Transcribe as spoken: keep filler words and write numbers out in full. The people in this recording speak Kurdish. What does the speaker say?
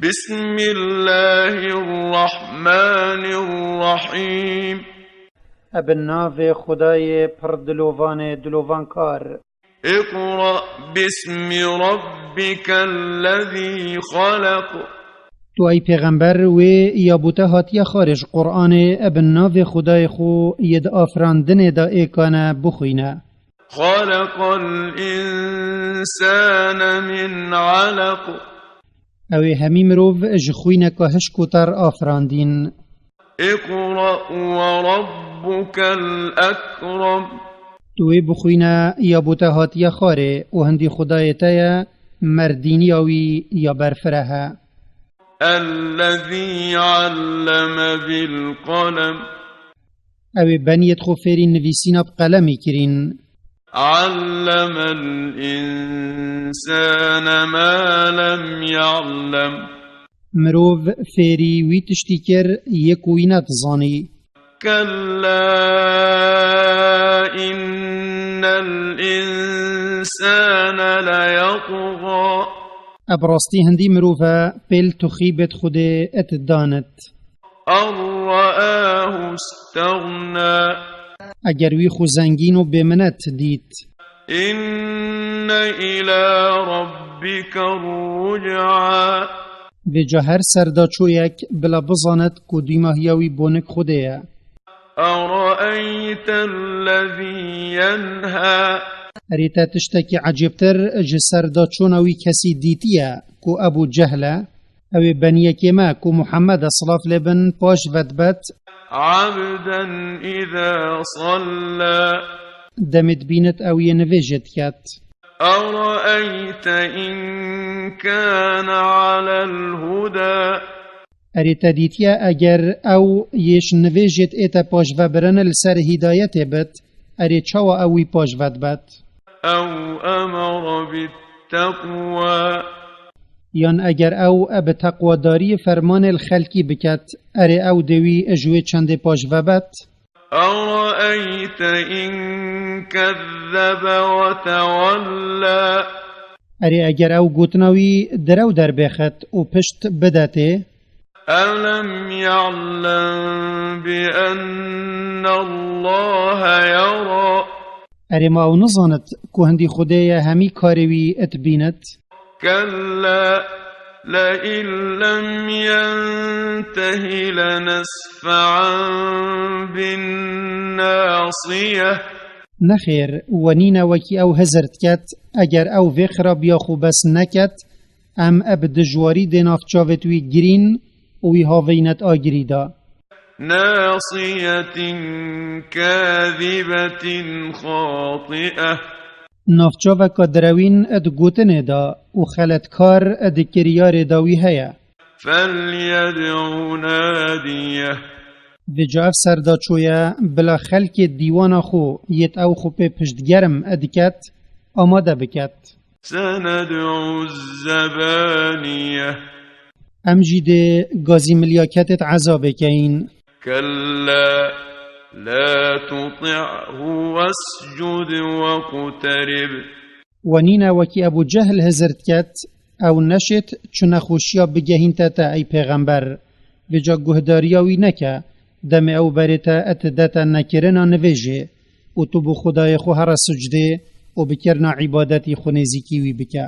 بسم الله الرحمن الرحيم. Ebe navê Xwedayê pir dilovanê dilovankar. اقرأ باسم ربك الذي خلق. Tu ey pêxember wê ya bo te hatiye xwarê ji Qur'anê, ebe navê Xwedayê xwe yê di afirandinê de êkane bixwîne. خلق الإنسان من علق. Ew ê hemî mirov ji xwîneka hişk û ter afirandîn. اقرأ وربك الأكرم. Tu wê bixwîne ya bo te hatiye xwarê û hindî Xwedayê te ye, merdîniya wî ya berfireh e. الذي علم بالقلم. Ew ê beniyêt xwe fêrî nivîsîna bi qelemî kirîn. علم الإنسان ما لم يعلم. Mirov fêrî wî tiştî kir yê ku wî nedizanî. كلا إن الإنسان ليطغى. Eb rastî hindî mirov e pêl tuxîbêt Xwedê et danit. أن رآه استغنى. Eger wî xwe zengîn û bêminet dît. إن إلى ربك الرجعى. Vêca her serdaçoyek bila bizanit ku dîmahiya wî bonik Xwedê ye. أرأيت الذي ينهى. Erê te tiştekî ecêbtir ji serdaçona wî kesî dîtiye ku Ebû Cehl e? Ew ê beniyekê me ku Muhammed e, silav lê bin, paş vedibet. عبدا إذا صلى. Demê dibînit ew yê nivêjê diket. أرأيت إن كان على الهدى. Erê te dîtiye eger ew yê ji nivêjêt ê te paşvebirin li ser hîdayetê bit, erê çawa ew wî paşvedibet? أو أمر بالتقوى. Yan eger ew e bi teqwadariyê fermanê li xelkî biket, erê ew dê wî ji wê çendê paşvebet? أرأيت إن كذب وتولى. Erê eger ew gotina wî direw derbêxit û pişt bidetê? ألم يعلم بأن الله يرى. Erê ma ew nizanit ku hindî Xwedê ye hemî karê wî dibînit? كلا لئن لم ينته لنسفعا بالناصية. Nexêr, we nîne wekî ew hizir diket, eger ew vê xirabiya xwe bes neket, em e bi dijwarî dê nav çavêt wî girîn û wî havêynet agirî da. ناصية كاذبة خاطئة. Navçaveka direwîn di gotinê de û xeletkar di kiryarê de wî heye. فليدع ناديه. Vêca ev serdaçoye bila xelkê dîwana xwe yêt ew xwe pê piştgerm diket, amade biket. سندع الزبانية. Em jî dê gazî milyaketêt ezabê keyin. كلا لا تطعه واسجد واقترب. We nîne wekî Ebû Cehl hizir diket, ew neşêt çi nexweşiya bigehînte te, ey pêxember. Vêca guhdariya wî neke, demê ew berê te dete nekirina nivêjê û tu bo Xwedayê xwe here sicdê û bi kirina îbadetî xwe nêzîkî wî bike.